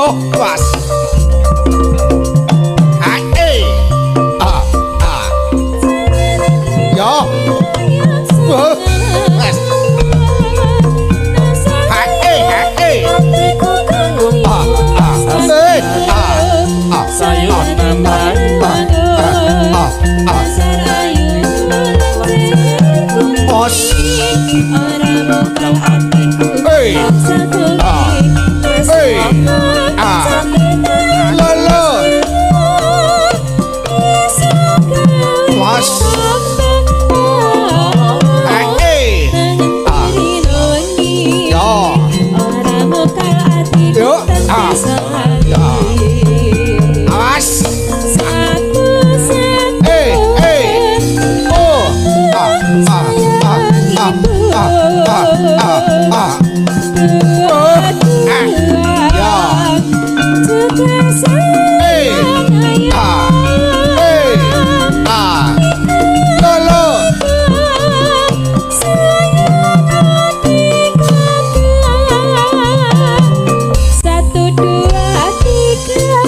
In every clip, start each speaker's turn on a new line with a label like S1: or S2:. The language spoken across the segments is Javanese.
S1: Yo, was. Ah, eh. Ah, ah. Yo. Oh, was. Ah, eh, ah, eh. Ah, ah, eh. Ah, ah, ah, ah, ah. Os. Hey. Ah. Hey. Ah. Lolo. Was. Ah, eh. Ah. Yo. Yo. Ah. Ya. Awas. Eh, eh. Oh. Ah, ah, ah, ah, ah, ah, ah, ah. Oh. Ah. Ya. Eh. Ah. Eh. Ah. Lolo.
S2: Satu dua tiga,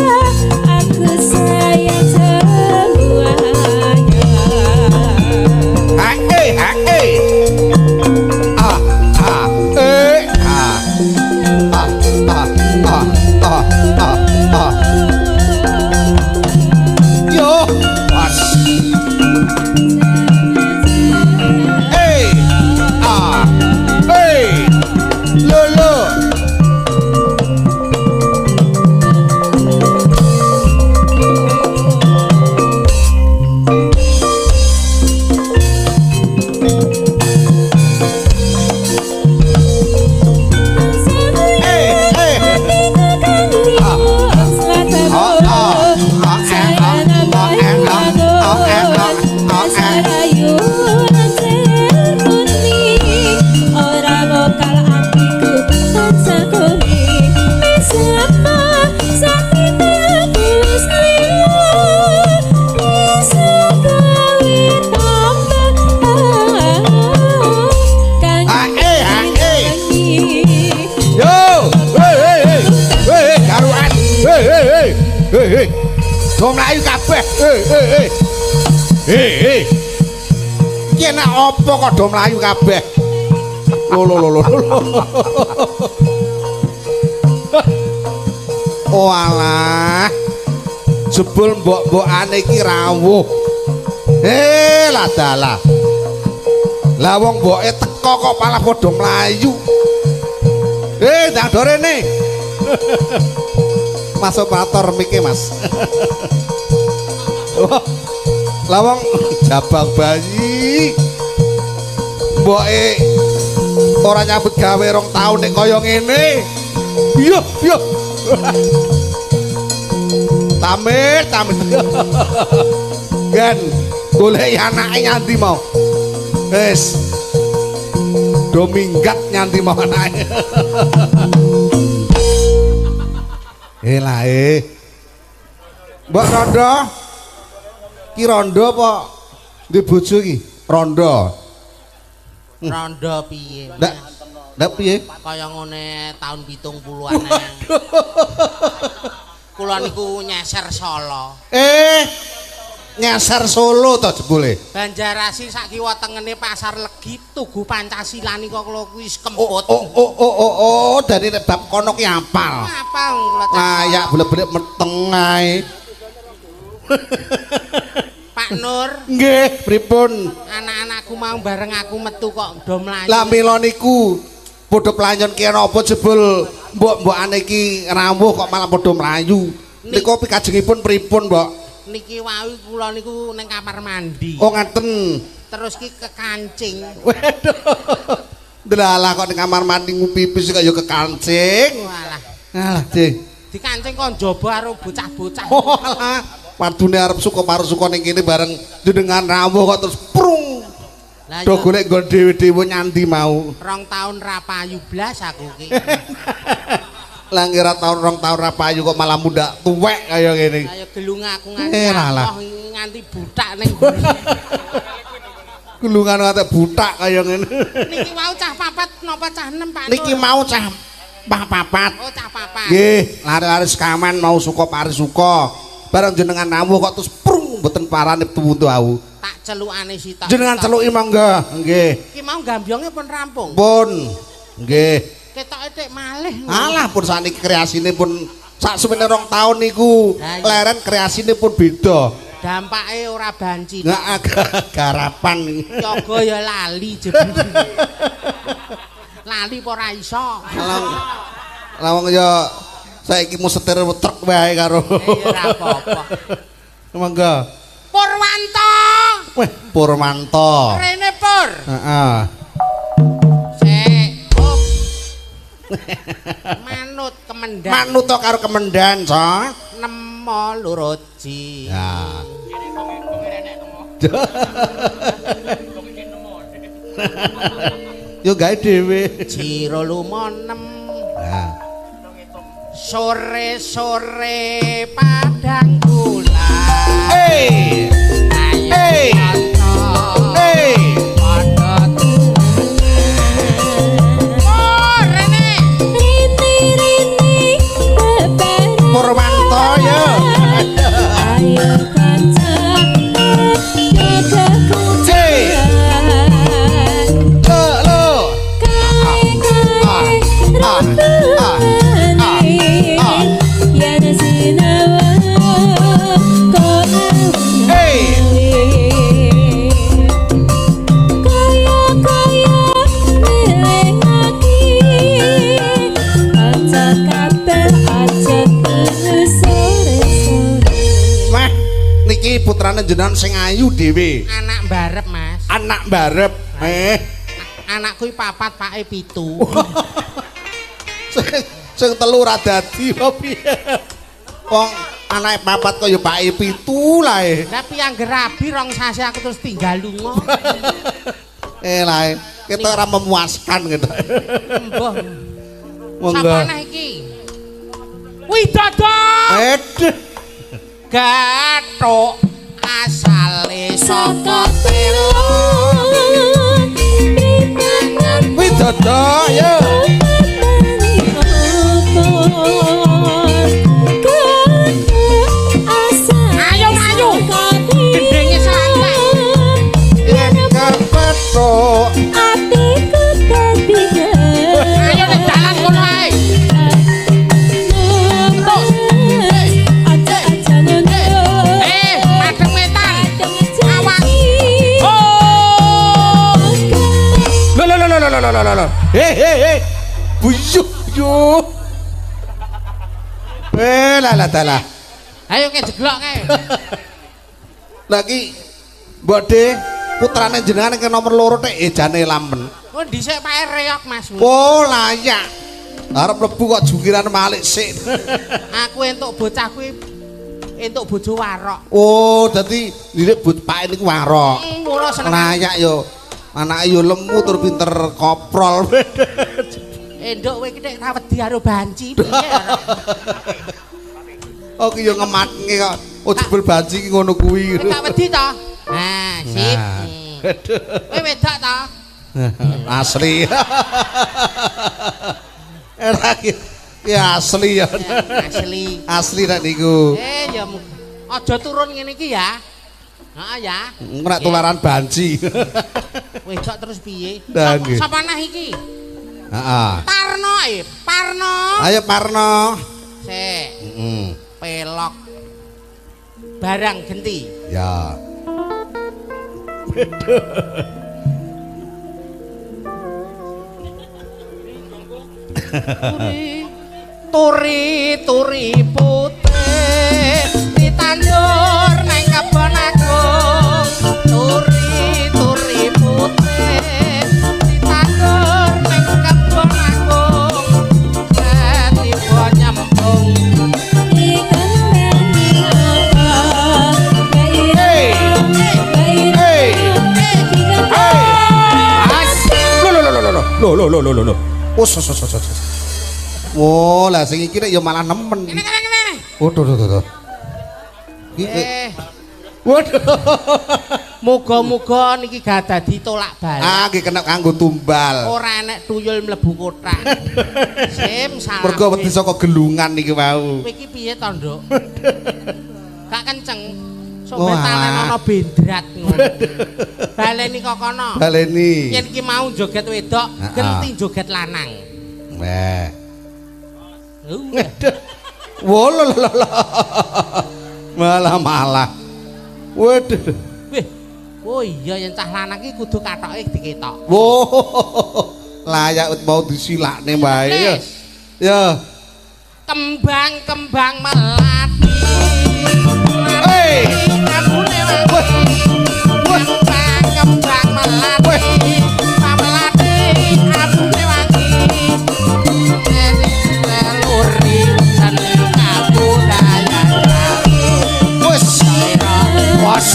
S2: aku sayang semuanya.
S1: Ah, eh, ah, eh. Ah, ah, eh, ah. Ah, ah, ah, ah, ah, ah. Yo, was. Eh, ah, eh. Lolo. Eh, eh. Ah. Ah, ah, ah, eh, ah, ah, eh, ah, ah, eh, ah, ah, eh. Ah, eh, ah, eh. Yo, hey, hey, hey, hey, hey, karuan, hey, hey, hey, hey, hey, do mlayu kabeh, hey, hey, hey, hey, hey. Iki enak apa kok do mlayu kabeh? Lho, lho, lho, lho, lho. Oh alah, jebul mbok-mbokane iki rawuh. Eh, lah dalah. Lah wong mboke teko kok malah padha mlayu. Eh, ndang do rene. Mas operator mike, Mas. Wah, lah wong jabang bayi. Mboke ora nyambut gawe 2 taun nek kaya ngene. Iya, iya. Tamit, tamit. Gen, goleki anake nyanti mau. Wis. Do minggat nyanti mau anake. Eh lah eh. Mbok rondo. Ki rondo apa duwe bojo iki? Rondo.
S3: Rondo piye?
S1: Ndak, ndak piye?
S3: Kaya ngene taun 70-an. Kula niku nyeser Solo.
S1: Eh, nyeser Solo to jebule.
S3: Banjarasi sak kiwa tengene Pasar Legi Tugu Pancasila niku kula kuwi
S1: Oh,
S3: kemput.
S1: oh, oh, oh, oh, oh, dari nek bab kono ki apal.
S3: Apal kula tak.
S1: Layak blek-blek meteng ae.
S3: Pak Nur,
S1: Nggih, pripun?
S3: Anak-anakku mau bareng aku metu kok do mlayu.
S1: Lah mila niku padha playon ki ana apa jebul mbok-mbokane iki rawuh kok malah padha mlayu. Niku pikajengipun pripun, Mbok?
S3: Niki wau kula niku ning kamar mandi.
S1: Oh ngaten.
S3: Terus ki kekancing.
S1: Waduh. Delalah kok ning kamar mandi pipis kok ya kekancing.
S3: Walah.
S1: Alah, Ding.
S3: Dikancing kok njaba karo bocah-bocah.
S1: Oh alah, wadune arep suka parusuka ning kene bareng jenengan rawuh kok terus prung.
S3: Lah
S1: Do golek nggon dhewe-dhewe nyandi mau.
S3: 2 taun ra payu blas aku ki.
S1: Lah ngira taun 2 taun ra payu kok malah mundak tuwek kaya ngene.
S3: Kaya gelung aku nganti
S1: Eh, lah.
S3: apoh nganti butak ning mburi.
S1: Gelungan nganti butak kaya ngene.
S3: Niki wau cah 4 napa cah 6 Pak Nur?
S1: Niki mau cah Pah papat.
S3: Oh, cah papat.
S1: Nggih, lare-lare sekaman mau suka parisuka. Bareng jenengan rawuh kok terus prung mboten parane tuwu au.
S3: Tak celukane sitok.
S1: Jenengan celuki monggo. Nggih.
S3: Ki mau gambyonge pun rampung.
S1: Pun. Nggih.
S3: Ketoke tek malih.
S1: Alah pun sakniki kreasine pun sak semene 2 taun niku
S3: Lah, iya.
S1: leren kreasine pun beda.
S3: Dampake ora banci.
S1: Nggak agak garapan.
S3: Yoga ya lali jebul. Lali apa ora iso?
S1: Lawang ya saiki mu setir truk wae karo.
S3: Ya ora apa-apa.
S1: Monggo.
S3: Purwanto.
S1: Weh, Purwanto.
S3: Rene Pur.
S1: Heeh.
S3: Sik. Up. Manut kemendan.
S1: Manut to karo kemendan, so.
S3: Nemo loro ji.
S1: Ya. Yo gawe dhewe.
S3: Jiro lumo nem.
S1: Nah.
S3: Sore-sore padang gula.
S1: Hey.
S3: Ayo
S1: Hey.
S3: kanca,
S1: Hey.
S3: padha Oh, Rene.
S2: Rini rini bebarengan.
S1: Purwanto yo.
S2: Ayo kanca padha
S1: Hey.
S2: kekucilan.
S1: Lo lo.
S2: Kae kae
S1: Ah, ah,
S2: rembugane.
S1: ah.
S2: Yen sinau kok
S1: Hey.
S2: Kaya-kaya ngelingake. Kanca kabeh aja turu sore-sore.
S1: Wah, niki putrane jenengan sing ayu dhewe.
S3: Anak barep, Mas.
S1: Anak barep. Eh,
S3: Anakku iki papat, pake 7.
S1: sing telu ora dadi apa piye. Wong anake papat kok ya pake 7 lae.
S3: Lah piye rabi rong sasi aku terus tinggal lunga.
S1: Eh lae, kita ora memuaskan gitu.
S3: Mbah.
S1: Monggo.
S3: Sapa nah iki? Widodo.
S1: Aduh.
S3: Gathuk asale saka
S2: Saka telo pripangan
S1: Widodo yo.
S3: Ayo, ayo. Gendenge selantak.
S1: Yen kepethuk
S2: Atiku dadi
S3: Ayo nek dalan kono ae.
S2: Aja aja ngono.
S3: Eh, madhep wetan.
S2: Awas.
S3: Oh.
S1: Lho lho lho lho lho lho lho. Hei hei hei. Buyuh yo. Eh lah lah dalah.
S3: Ayo ke jeglok kae.
S1: Lagi Mbok De, putrane jenengan ingkang nomor 2 tek jane lamen.
S3: Oh dhisik pae reok Mas.
S1: Oh layak. Arep mlebu kok jungkiran malik sik.
S3: Aku entuk bocah kuwi entuk bojo warok.
S1: Oh, dadi lirik but pake niku warok.
S3: Mula seneng.
S1: Layak yo. Anake yo lemu tur pinter koprol.
S3: Enduk kowe iki nek ra wedi karo banci piye ora?
S1: Oh ki yo ngematke kok. Oh jebul banci ki ngono kuwi.
S3: Kowe gak wedi to? Nah, sip.
S1: Nah.
S3: Kowe wedok to?
S1: Asli. Era ki ya asli ya.
S3: Asli.
S1: Asli nek niku.
S3: Eh ya aja turun ngene iki ya. Heeh ya.
S1: Nek tularan banci.
S3: Wedok terus piye?
S1: Lah, nggih.
S3: Sapa nah iki?
S1: Heeh.
S3: Parno Parno.
S1: Ayo Parno.
S3: Sik,
S1: Heeh.
S3: pelok. Barang genti.
S1: Ya.
S3: Turi turi putih ditandur nang kebon agung. Turi turi putih ditandur nang kebon agung. Tiba nyembung.
S1: Hey. Hey. Hey. As. Lho lho lho lho lho. Lho lho lho lho lho. Oh, so so so so. Wo, lah sing iki nek ya malah nemen.
S3: Kene kene kene.
S1: Waduh, duh, duh, duh. Iki
S3: Eh,
S1: Waduh.
S3: Muga-muga niki gak dadi tolak balik.
S1: Ah, nggih kena kanggo tumbal.
S3: Ora enek tuyul mlebu kothak. Sim salah.
S1: Mergo wedi saka gelungan niki wau.
S3: Kowe iki piye to, Nduk? Gak kenceng. Sok
S1: Oh,
S3: talen
S1: alah.
S3: ana bendrat ngono. Baleni kok kono.
S1: Baleni.
S3: Yen iki mau joget wedok,
S1: Ha-ha.
S3: genti joget lanang.
S1: Weh. Wolololo. Malah-malah. Waduh.
S3: Wih. Oh iya yen cah lanang iki kudu katoke diketok.
S1: Wo. Layak mau disilakne wae. Ya. Ya.
S3: Kembang-kembang melati.
S1: Hei.
S3: Ambune wangi. Kembang-kembang melati. Melati ambune wangi. Leluri seni kabudayan.
S1: Wes. Was.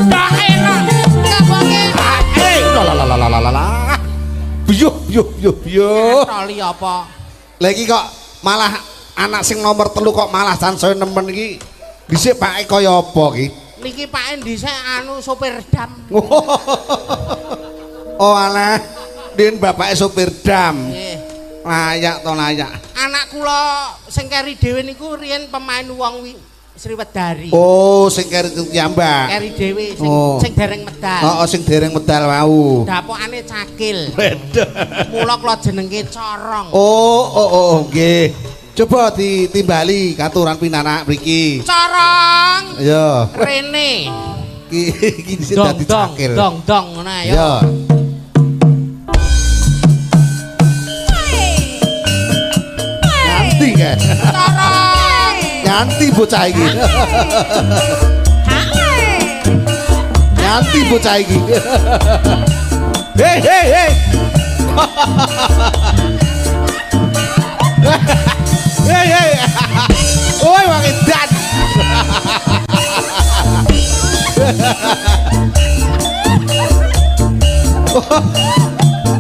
S3: Daerah kabonge.
S1: Eh, la. Biyuh, biyuh, biyuh, biyuh.
S3: Toli apa?
S1: Lah iki kok malah anak sing nomor 3 kok malah sansaya nemen iki. Dhisik pake kaya apa iki?
S3: Niki pake dhisik anu sopir dam.
S1: Oh alah, din bapake sopir dam.
S3: Nggih.
S1: Layak to layak.
S3: Anak kula sing keri dhewe niku riyen pemain wong Sriwedari.
S1: Oh, sing keri piyambak.
S3: Keri dhewe sing
S1: Oh.
S3: sing dereng medal.
S1: Heeh, sing dereng medal wau.
S3: Dapokane cakil.
S1: Wedah.
S3: Mula kula jenenge Corong.
S1: Oh, nggih. Coba ditimbali katuran pinanak mriki.
S3: Corong
S1: Ayo.
S3: rene.
S1: Iki iki dhisik
S3: Dong
S1: dadi
S3: dong
S1: cakil.
S3: dong dong ngono ayo.
S1: Ayo. Nganti kan.
S3: Corong.
S1: Nganti bocah iki. Nganti bocah iki. Hei hei hei. Hei hei. Oi wong edan.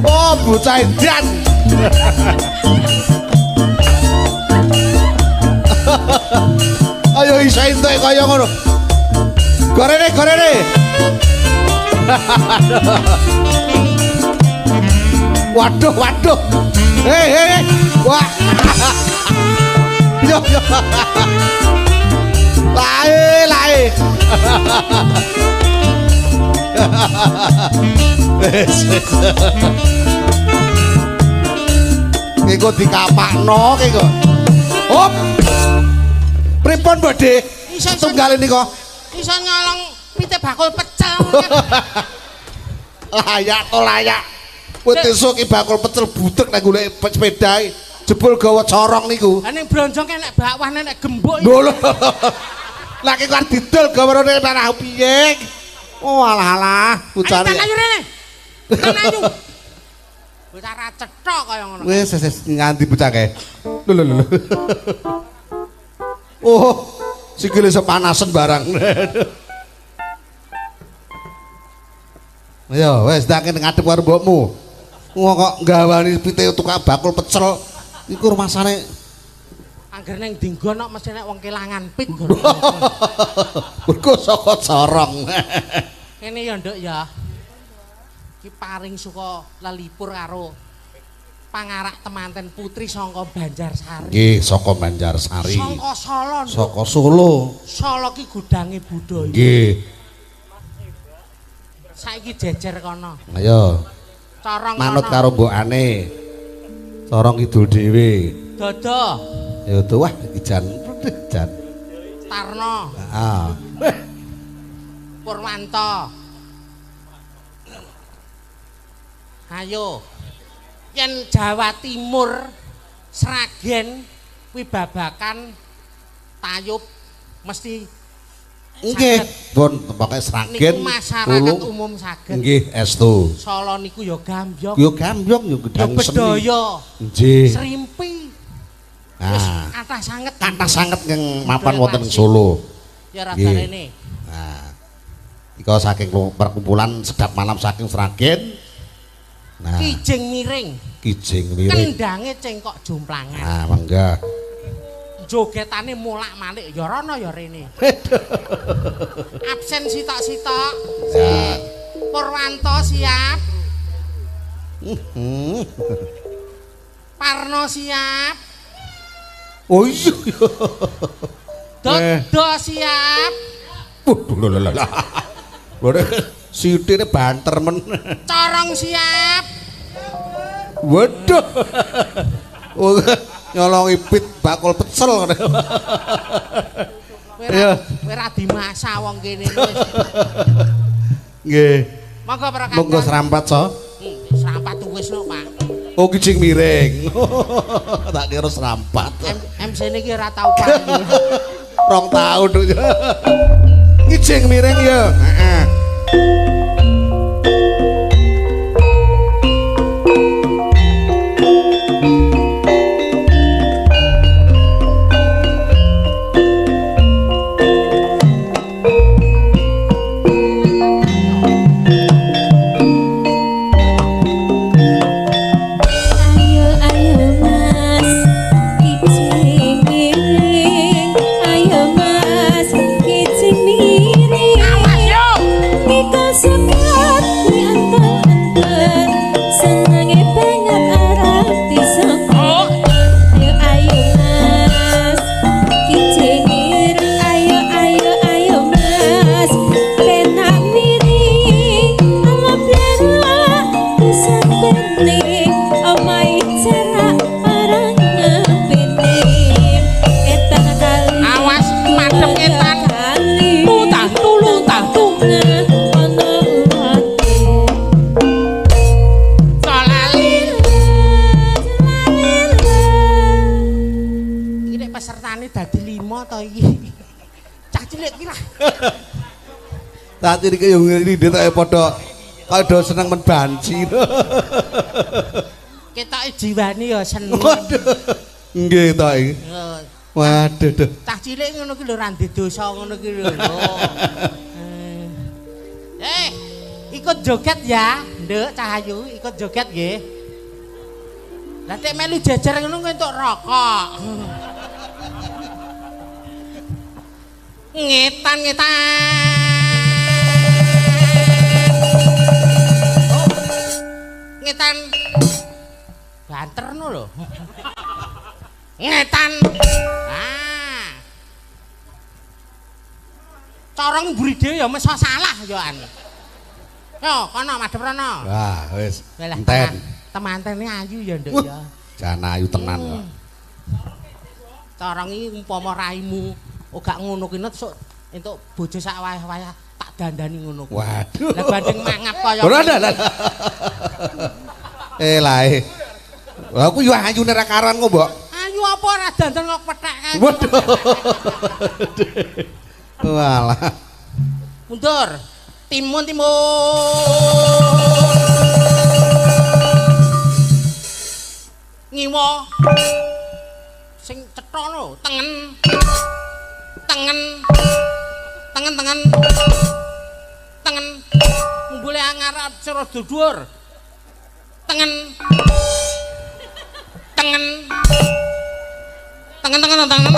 S1: Oh, bocah edan. Ayo iso entuk kaya ngono. Gorene, gorene. Waduh, waduh. Hei, hei. Wah. Yo, yo. Lae, lae. Wes, wes. Iki kok dikapakno iki kok. Hop. Pripun, Mbok De?
S3: Iso
S1: Tunggale nika.
S3: Iso nyolong pite bakul pecel.
S1: Layak to layak. Kowe besok ki bakul pecel budek nek golek sepeda jebul gawa corong niku.
S3: Lah ning bronjong enek bakwan enek gembok.
S1: Lho lho. Lah ki kan didol gawa rene tanah piye? Oh alah alah, bocah.
S3: Ayo rene. Ayo. Bocah ra cetha kaya ngono.
S1: Wis wis nganti bocah kae. Lho lho lho. Oh, sikile sepanasen barang. Ayo, wis ndang ngadep karo mbokmu. Wong kok nggawani pite tukang bakul pecel iku rumasane
S3: angger ning dinggon kok mesti nek wong kelangan pit.
S1: Mergo saka corong.
S3: Kene ya, Nduk ya. Iki paring suka lelipur karo pangarak temanten putri saka Banjarsari.
S1: Nggih, saka Banjarsari.
S3: Saka Solo.
S1: Saka Solo.
S3: Solo ki gudange budaya.
S1: Nggih.
S3: Saiki jejer kono.
S1: Ayo.
S3: Corong
S1: manut karo mbokane. Corong kidul dhewe.
S3: Dodo.
S1: Ya tuh wah iki jan jan.
S3: Tarno.
S1: Heeh.
S3: Purwanto. Ayo. Yen Jawa Timur Sragen kuwi babakan tayub mesti
S1: nggih pun pokoke Sragen
S3: niku masyarakat umum saged.
S1: Nggih estu.
S3: Solo niku ya gambyong.
S1: Ya gambyong ya gedang seni.
S3: Bedaya.
S1: Nggih.
S3: Srimpi. Wis kathah sanget.
S1: Kathah sanget ing mapan wonten Solo.
S3: Ya rada rene.
S1: Nah. Ika saking perkumpulan sedap malam saking Sragen. Nah.
S3: Kijing miring.
S1: Kijing miring.
S3: Kendange cengkok jomplangan.
S1: Nah, mangga.
S3: Jogetane molak-malik ya rono ya rene. Absen sitok-sitok.
S1: Siap.
S3: Purwanto siap. Parno siap.
S1: Oh iya.
S3: Dodo siap.
S1: Waduh lho lho lho. Lho sithine banter men.
S3: Corong siap.
S1: Waduh. Oh, nyolongi pit bakul pecel.
S3: Kowe ora dimasa wong kene wis.
S1: Nggih.
S3: Monggo para kanca.
S1: Monggo serampat so.
S3: Serampat wis no, Pak.
S1: Oh kijing miring. Tak kira serampat.
S3: MC-ne iki ora tau panggil.
S1: 2 tahun. Kijing miring ya. Heeh.
S2: Ayo ayo mas kijing miring, ayo mas kijing miring.
S3: Awas yo.
S2: Mika sekat diantar-antar, senenge banget arep disokong. Ayo ayo mas kijing miring, ayo ayo ayo mas penak miring, ala blera disantene omahe cerak marang ngepene. Etan kali
S3: Awas madhep ngetan.
S2: kali
S3: Tutang tulu tang tu.
S2: ono ati.
S3: Solali. Iki nek pesertane dadi 5 to iki. Cah cilik iki lah.
S1: Tak iki yo ngene tok padha kaya do seneng men banci.
S3: Ketoke jiwane ya seneng.
S1: Waduh. Nggih to iki. Waduh duh.
S3: Cah cilik ngono ki lho ra ndek dosa ngono ki lho. Ikut joget ya, Nduk Cahayu, ikut joget nggih. Lah nek melu jejer ngono kowe entuk rokok. Ngetan ngetan. Oh. Ngetan. Banter no lho. Ngetan. Ah. Corong mburi dhewe ya meso salah ya an. Yo, kono madhep rono.
S1: Wah, wis.
S3: Walah,
S1: Enten.
S3: Temantene ayu ya, Nduk ya.
S1: Jan ayu tenan kok.
S3: Corong iki umpama raimu gak ngono ki net sok entuk bojo sak wayah-wayah tak dandani ngono kuwi.
S1: Waduh.
S3: Lah banding mangap kaya
S1: Ora ada lah. Eh lae. Lah aku yo ayune ra karuan kok, Mbok.
S3: Ayu apa ora dandan kok pethek kae.
S1: Waduh. Walah.
S3: Mundur. Timun timun. Ngiwa. Sing cetha lho, tengen. Tengen. Tengen tengen. Tengen. Ngumbule ngarep cara dhuwur. Tengen. Tengen. Tengen tengen tengen.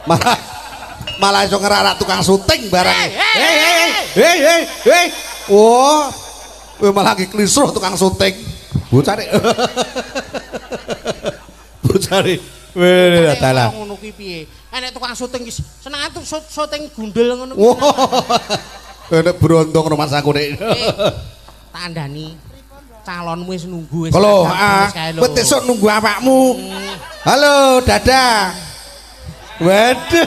S1: Malah malah iso ngerarak tukang syuting barang. Hei hei hei hei hei. Oh. Kowe malah ki klisruh tukang syuting. Bocah. Bocah. Weh, dalah.
S3: Ngono kuwi piye? Enek tukang syuting ki senengane syuting gundul ngono kuwi.
S1: Enek brontong rumah saku nek.
S3: Tak andani. Calonmu wis nunggu wis.
S1: Lho, ah, kowe besok nunggu awakmu. Halo, dadah. Waduh.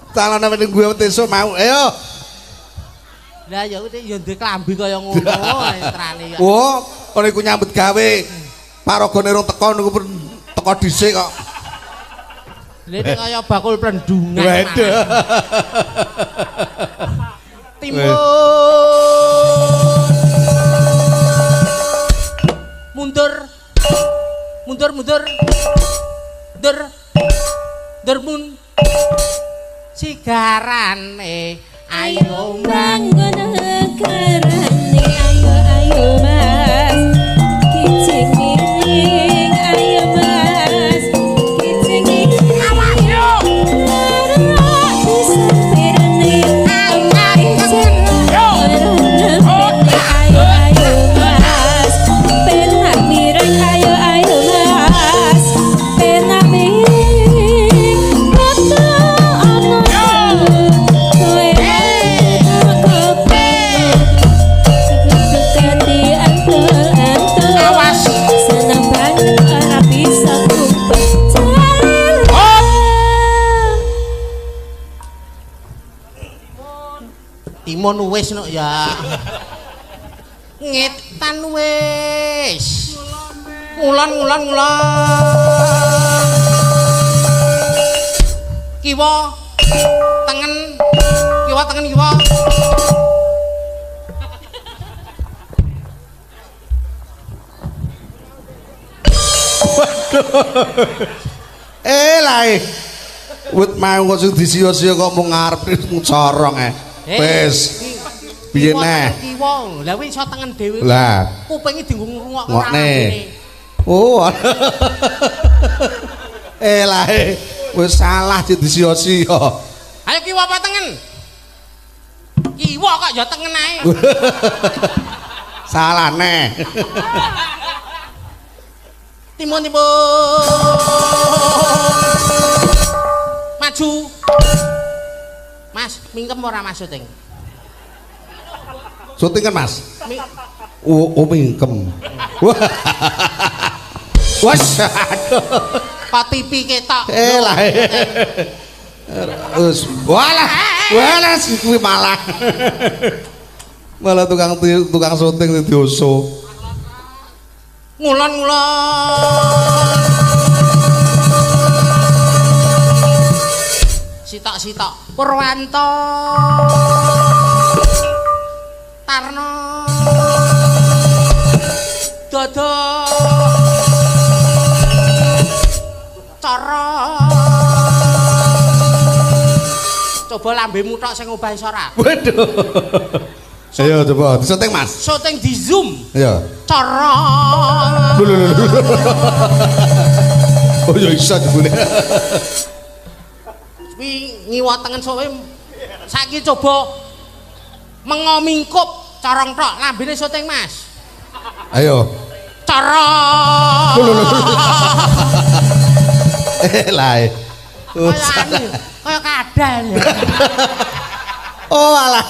S1: Calon apa nunggu besok mau. Ayo.
S3: Lah ya kuwi ya ndek klambi kaya ngono entrane ya.
S1: Wah, kono iku nyambut gawe. Paragane rong teko niku teko dhisik kok.
S3: Lha nek kaya bakul plendungan.
S1: Waduh.
S3: Timur. Mundur. Mundur mundur. Mundur. Mundur mun. Sigarane ayo
S2: bangun. Negarane ayo ayo Mas kijing miring ayo Mas kijing miring awas yo ayo ayo Mas penak miring ayo ayo Mas penak miring foto ana kowe
S3: Awas.
S2: Seneng banget ora bisa kumpul.
S3: Timun wis nok ya. Ngetan wis. Ngulon ngulon ngulon. Kiwa tengen. Kiwa tengen kiwa.
S1: Eh lae. Wit mau kok sing disia-sia kok mung ngarep mung corong eh. Wis. Piye neh?
S3: Kiwa. Lah kuwi iso tengen dhewe.
S1: Lah,
S3: Kupinge dienggo ngrungokke
S1: ngokne. Oh. Eh lae. Wis salah sing disia-sia.
S3: Ayo kiwa apa tengen? Kiwa kok ya tengen ae.
S1: Salah neh.
S3: Timun timun. Maju. Mas, mingkem ora Mas syuting?
S1: Syuting kan, Mas? Oh, oh mingkem. Wes, aduh.
S3: Kok TV ketok.
S1: Eh lah. Wes, walah. Walah kuwi malah. Malah tukang tukang syuting dioso.
S3: Ngulon ngulon. Sitok-sitok Purwanto. Tarno. Dodo. Coro. Coba lambemu tok sing obah iso ora?
S1: Waduh. Ayo coba disyuting, Mas.
S3: Syuting di Zoom.
S1: Ayo.
S3: Coro.
S1: Lho lho lho. Oh ya iso jebule.
S3: Kuwi ngiwa tengen sowe saiki coba mengomingkup corong tok lambene syuting, Mas.
S1: Ayo.
S3: Corong.
S1: Lho lho lho. Eh lae.
S3: Kaya anu, kaya kadal.
S1: Oh alah.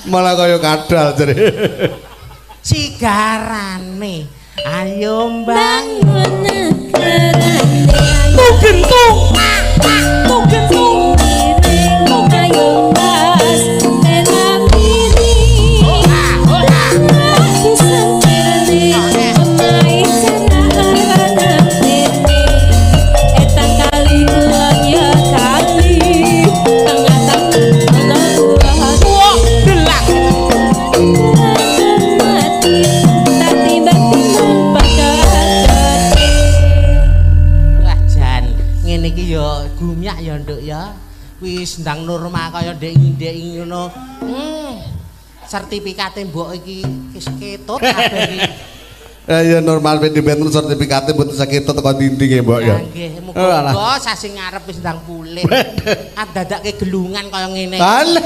S1: Malah kaya kadal jere.
S3: Sigarane. Ayo mbang.
S2: Bangun negarane ayo
S3: Gentung.
S2: Gentung ayo Mas penak miring etan kali kulon ya kali tengah-tengah ana
S3: Wah, delak.
S2: Mati tati timbang padha adote.
S3: Wah jan, ngene iki ya gumyak ya nduk ya. Wis ndang normal kaya ndek-ndek ngono. Sertifikate mbok iki wis ketut kabeh iki.
S1: Ya normal ben sertifikate mboten sakit teko dindi nggih mbok ya.
S3: Nggih,
S1: Oh, alah.
S3: muga-muga sasi ngarep wis ndang pulih. Ah dadakke gelungan kaya ngene.
S1: Alah.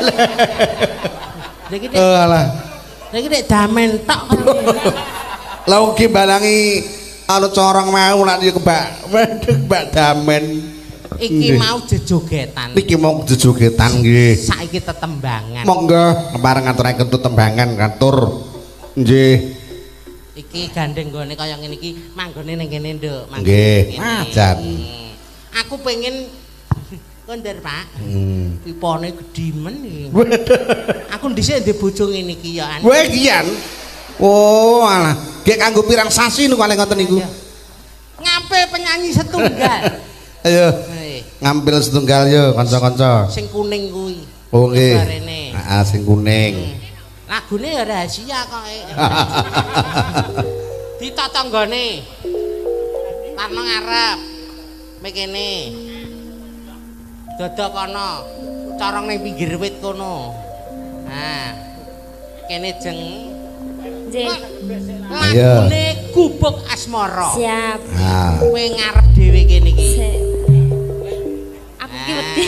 S3: Lha iki nek
S1: Oh alah.
S3: lha iki nek damen tok kaya ngene.
S1: Lah wong ki balangi anu corong mau nak yo kebak kebak damen.
S3: Iki mau jejogetan.
S1: Iki mau jejogetan nggih.
S3: Saiki tetembangan.
S1: Monggo kepareng ngaturaken tetembangan katur. Nggih.
S3: Iki gandeng gone kaya ngene iki manggone ning kene, Nduk.
S1: Nggih. Jan.
S3: Aku pengen kondur, Pak. Pipone gedhi men iki. Aku dhisik ndek bojo ngene iki ya.
S1: Kowe iki yan. Oh alah, gek kanggo pirang sasi niku kalih ngoten niku.
S3: Ngampe penyanyi setunggal.
S1: Ayo. Ngampil setunggal yo kanca-kanca.
S3: Sing kuning kuwi.
S1: Oh nggih. Heeh, sing kuning.
S3: Lagune ya rahasia kok. Ditatanggane. Tarno ngarep. Mek kene. Dodok kono. Corong ning pinggir wit kono. Nah. Kene jeng
S2: Nggih.
S3: lagune Gubuk Asmara.
S2: Siap.
S1: Ah.
S3: Kowe ngarep dhewe kene iki.
S2: Sik. Aku ki wedi.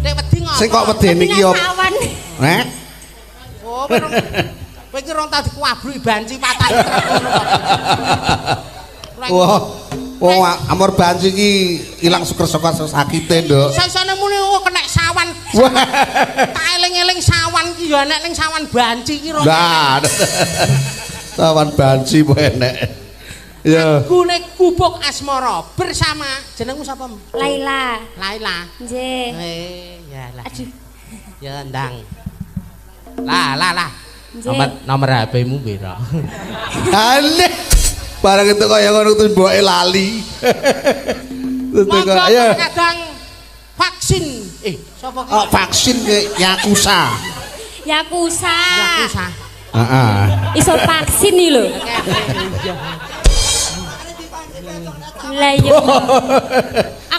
S3: Nek wedi ngopo?
S1: Sing kok wedeni iki yo.
S2: Sawan.
S1: Eh?
S3: Oh, kowe iki rong tau dikuabruki banci patah truk ngono kok.
S1: Wah. Wong amor banci iki ilang suker saka sakite, Nduk.
S3: Sasane muni oh kena sawan. Tak eling-eling sawan ki ya enek ning sawan banci ki rong.
S1: Lah. Sawan banci po enek. Ya.
S3: Lagune Gubuk Asmara bersama jenengmu sapa?
S2: Laila.
S3: Laila.
S2: Nggih.
S3: Eh, ya lah.
S2: Aduh.
S3: Ya ndang. Lah, lah, lah.
S2: Nggih.
S3: Nomor nomor HP-mu piro?
S1: Alih. Barang itu kaya ngono terus mboke lali. Terus
S3: Monggo
S1: kok ayo.
S3: kadang vaksin. Eh, sapa ki?
S1: Oh, vaksin ke Yakuza.
S2: Yakuza.
S3: Yakuza.
S1: Heeh.
S2: Iso vaksin iki lho. Lah iya.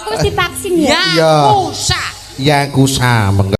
S2: Aku mesti vaksin ya.
S3: Yakuza.
S1: Yakuza monggo.